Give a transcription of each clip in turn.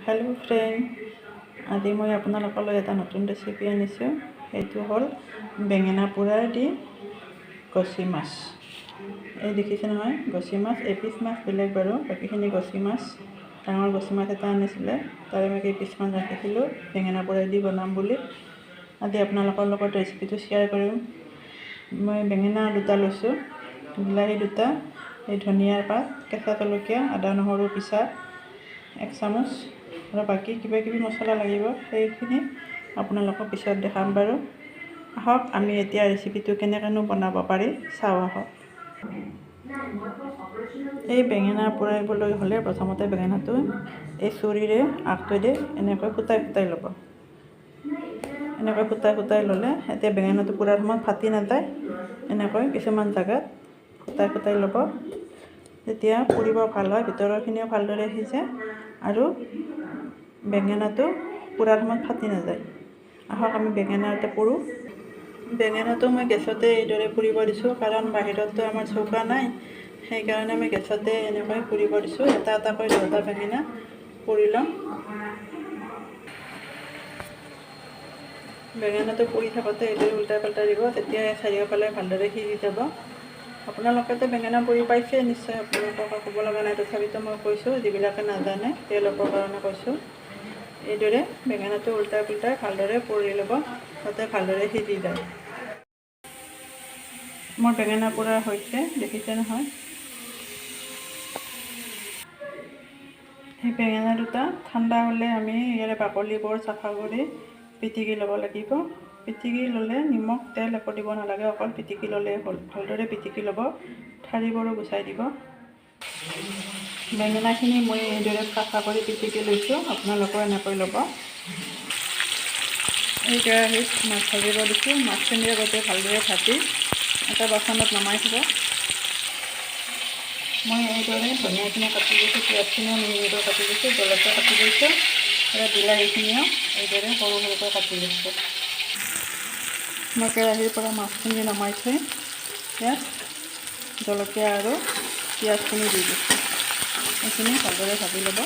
Hello' friend, আজি মই আপোনালোকলৈ এটা নতুন ৰেচিপি আনিছোঁ। সেইটো হ'ল বেঙেনা পোৰা দি গছি মাছ। এই দেখিছে নহয়, গছি মাছ। এপিচ মাছ বেলেগ বাৰু, বাকীখিনি গছি মাছ। ডাঙৰ গছি মাছ এটা আনিছিলে, তাৰে মই কেইপিচমান ৰাখিছিলোঁ বেঙেনা পোৰা দি বনাম বুলি। আজি আপোনালোকৰ লগত ৰেচিপিটো শ্বেয়াৰ কৰিম। মই বেঙেনা দুটা লৈছোঁ, বিলাহী দুটা, এই ধনিয়াৰ পাত, কেঁচা জলকীয়া, আদা নহৰু পিছা এক চামুচ, আৰু বাকী কিবা কিবি মছলা লাগিব, সেইখিনি আপোনালোকক পিছত দেখাম বাৰু। আহক, আমি এতিয়া ৰেচিপিটো কেনেকৈনো বনাব পাৰি চাওঁ আহক। এই বেঙেনা পোৰাবলৈ হ'লে প্ৰথমতে বেঙেনাটো এই চুৰিৰে আগটোৱেদি এনেকৈ ফুটাই ফুটাই ল'ব। এনেকৈ ফুটাই ফুটাই ল'লে এতিয়া বেঙেনাটো পোৰাৰ সময়ত ফাটি নাযায়। এনেকৈ কিছুমান জেগাত ফুটাই ফুটাই ল'ব, তেতিয়া পুৰিব ভাল হয়, ভিতৰৰখিনিও ভালদৰে সিজে আৰু বেঙেনাটো পোৰাৰ সময়ত ফাটি নাযায়। আহক, আমি বেঙেনা এটা পোৰোঁ। বেঙেনাটো মই গেছতে এইদৰে পুৰিব দিছোঁ, কাৰণ বাহিৰততো আমাৰ চৌকা নাই, সেইকাৰণে মই গেছতে এনেকৈ পুৰিব দিছোঁ। এটা এটাকৈ দুটা বেঙেনা পুৰি ল'ম। বেঙেনাটো পুৰি থাকোঁতে এইদৰে উল্টাই পাল্টাই দিব, তেতিয়া চাৰিওফালে ভালদৰে সিজি যাব। আপোনালোকেতো বেঙেনা পুৰি পাইছে নিশ্চয়, আপোনালোকক ক'ব লগা নাই, তথাপিতো মই কৈছোঁ, যিবিলাকে নাজানে তেওঁলোকৰ কাৰণে কৈছোঁ। এইদৰে বেঙেনাটো উল্টাই পুল্টাই ভালদৰে পুৰি ল'ব, যাতে ভালদৰে সিজি যায়। মোৰ বেঙেনা পোৰা হৈছে, দেখিছে নহয়। সেই বেঙেনা দুটা ঠাণ্ডা হ'লে আমি ইয়াৰে বাকলিবোৰ চাফা কৰি পিটিকি ল'ব লাগিব। পিটিকি ল'লে নিমখ তেল একো দিব নালাগে, অকল পিটিকি ল'লেই হ'ল। ভালদৰে পিটিকি ল'ব, ঠাৰিবোৰো গুচাই দিব। বেঙেনাখিনি মই এইদৰে চাফা কৰি পিটিকি লৈছোঁ, আপোনালোকেও এনেকৈ ল'ব। এই কেৰাহীত মাছ ভাজিব দিছোঁ। মাছখিনি আগতে ভালদৰে ভাজি এটা বাচনত নমাই থ'ব। মই এইদৰে ধনিয়াখিনি কাটি লৈছোঁ, পিঁয়াজখিনিও মিহি মিহিকৈ কাটি লৈছোঁ, জলকীয়া কাটি লৈছোঁ আৰু বিলাহীখিনিও এইদৰে সৰু সৰুকৈ কাটি লৈছোঁ। মই কেৰাহীৰ পৰা মাছখিনি নমাই থৈ ইয়াত জলকীয়া আৰু পিঁয়াজখিনি দি দিছোঁ। এইখিনি ভালদৰে ভাজি ল'ব।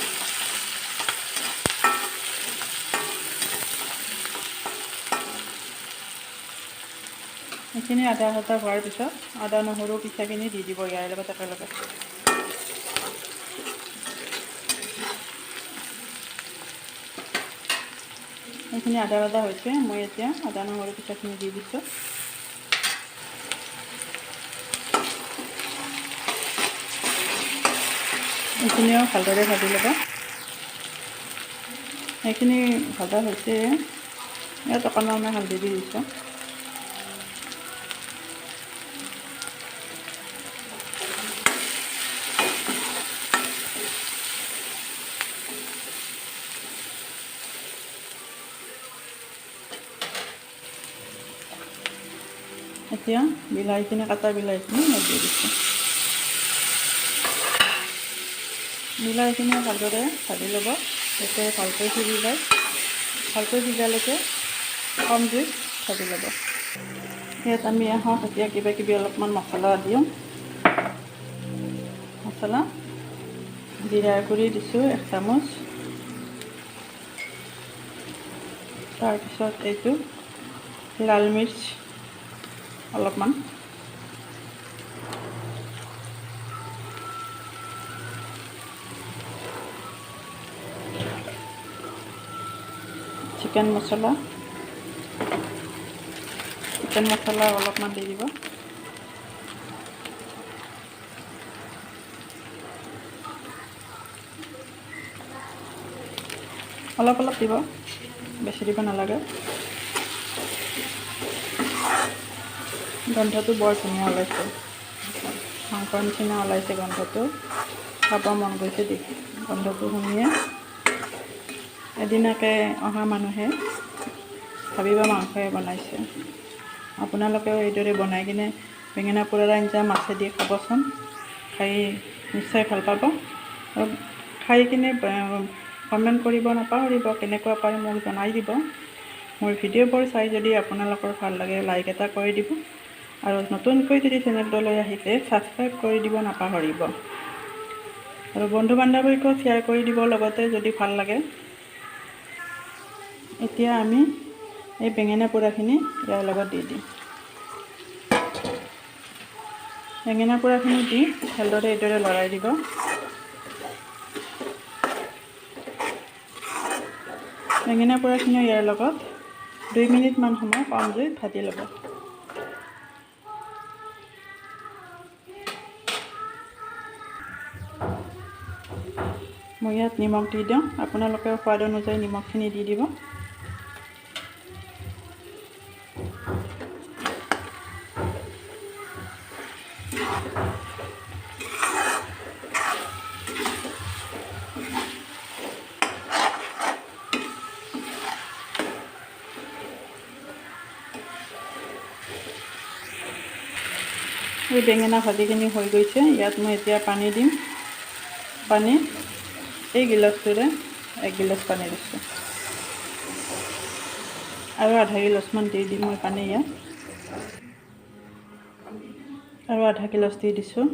এইখিনি আধা ভাজা হোৱাৰ পিছত আদা নহৰু পিঠাখিনি দি দিব ইয়াৰ লগত একেলগে। এইখিনি আধা ভাজা হৈছে, মই এতিয়া আদা নহৰু পিঠাখিনি দি দিছোঁ। এইখিনিও ভালদৰে ভাজি ল'ব। সেইখিনি ভাজা হৈছে, ইয়াত অকণমান মই হালধি দি দিছোঁ। এতিয়া বিলাহীখিনি, কাটা বিলাহীখিনি মই দি দিছোঁ। বিলাহীখিনি ভালদৰে ভাজি ল'ব, যাতে ভালকৈ সিজি যায়। ভালকৈ সিজালৈকে কম জুইত ভাজি ল'ব। ইয়াত আমি আহক এতিয়া কিবা কিবি অলপমান মছলা দিওঁ। মছলা জিৰা গুড়ি দিছোঁ এক চামুচ, তাৰপিছত এইটো লাল মিৰ্চ অলপমান, চিকেন মছলা, চিকেন মছলা অলপমান দি দিব। অলপ অলপ দিব, বেছি দিব নালাগে। গোন্ধটো বৰ ধুনীয়া ওলাইছে, মাংসৰ নিচিনা ওলাইছে গোন্ধটো। খাব মন গৈছে দেখি গোন্ধটো শুনিয়ে। এদিনাকে অহা মানুহে ভাবিব মাংসই বনাইছে। আপোনালোকেও এইদৰে বনাই কিনে বেঙেনা পোৰাৰ আঞ্জা মাছেদি খাবচোন, খাই নিশ্চয় ভাল পাব। আৰু খাই কিনে কমেণ্ট কৰিব নাপাহৰিব, কেনেকুৱা পায় মোক জনাই দিব। মোৰ ভিডিঅ'বোৰ চাই যদি আপোনালোকৰ ভাল লাগে, লাইক এটা কৰি দিব, আৰু নতুনকৈ যদি চেনেলটোলৈ আহিছে ছাবস্ক্ৰাইব কৰি দিব নাপাহৰিব। আৰু বন্ধু বান্ধৱীকো শ্বেয়াৰ কৰি দিব লগতে যদি ভাল লাগে। এতিয়া আমি এই বেঙেনা পোৰাখিনি ইয়াৰ লগত দি দিম। বেঙেনা পোৰাখিনি দি ভালদৰে এইদৰে লৰাই দিব। বেঙেনা পোৰাখিনিও ইয়াৰ লগত 2 মিনিটমান সময় কম জুইত ভাজি ল'ব। মই ইয়াত নিমখ দি দিওঁ, আপোনালোকেও সোৱাদ অনুযায়ী নিমখখিনি দি দিব। এই বেঙেনা ভাজিখিনি হৈ গৈছে। ইয়াত মই এতিয়া পানী দিম। পানী এই গিলাচটোৰে 1 গিলাচ পানী দিছোঁ আৰু আধা গিলাচমান দি দিম মই পানী ইয়াত, আৰু আধা গিলাচ দি দিছোঁ।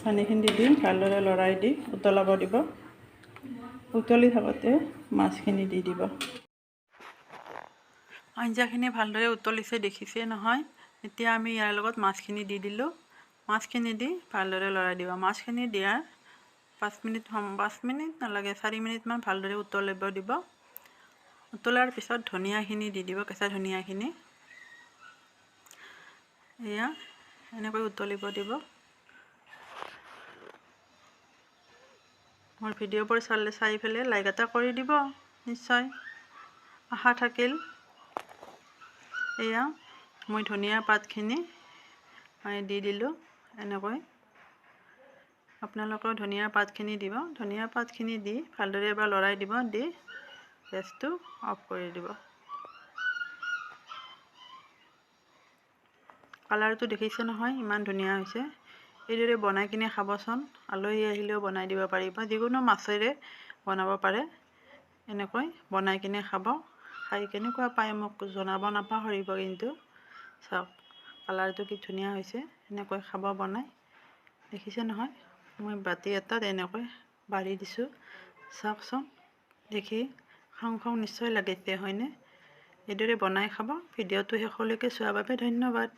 পানীখিনি দি ভালদৰে লৰাই দি উতলাব দিব। উতলি থাকোঁতে মাছখিনি দি দিব। আঞ্জাখিনি ভালদৰে উতলিছে, দেখিছে নহয়। এতিয়া আমি ইয়াৰ লগত মাছখিনি দি দিলোঁ। মাছখিনি দি ভালদৰে লৰাই দিব। মাছখিনি দিয়াৰ 5 মিনিট নালাগে, 4 মিনিটমান ভালদৰে উতলিব দিব। উতলাৰ পিছত ধনিয়াখিনি দি দিব, কেঁচা ধনিয়াখিনি। এয়া এনেকৈ উতলিব দিব। মোৰ ভিডিঅ'বোৰ চাই পেলাই লাইক এটা কৰি দিব নিশ্চয়, আশা থাকিল। এয়া মই ধনিয়া পাতখিনি দি দিলোঁ এনেকৈ। আপোনালোকেও ধনিয়া পাতখিনি দিব। ধনিয়া পাতখিনি দি ভালদৰে এবাৰ লৰাই দিব, দি গেছটো অফ কৰি দিব। কালাৰটো দেখিছে নহয়, ইমান ধুনীয়া হৈছে। এইদৰে বনাই কিনে খাবচোন, আলহী আহিলেও বনাই দিব পাৰিব, যিকোনো মাছেৰে বনাব পাৰে। এনেকৈ বনাই কিনে খাব, খাই কেনেকুৱা পায় মোক জনাব নাপাহৰিব কিন্তু। চাওক কালাৰটো কি ধুনীয়া হৈছে। এনেকৈ খাব বনাই, দেখিছে নহয়। মই বাতি এটাত এনেকৈ বাঢ়ি দিছোঁ, চাওকচোন দেখি খাওঁ খাওঁ নিশ্চয় লাগিছে হয়নে? এইদৰে বনাই খাব। ভিডিঅ'টো শেষলৈকে চোৱাৰ বাবে ধন্যবাদ।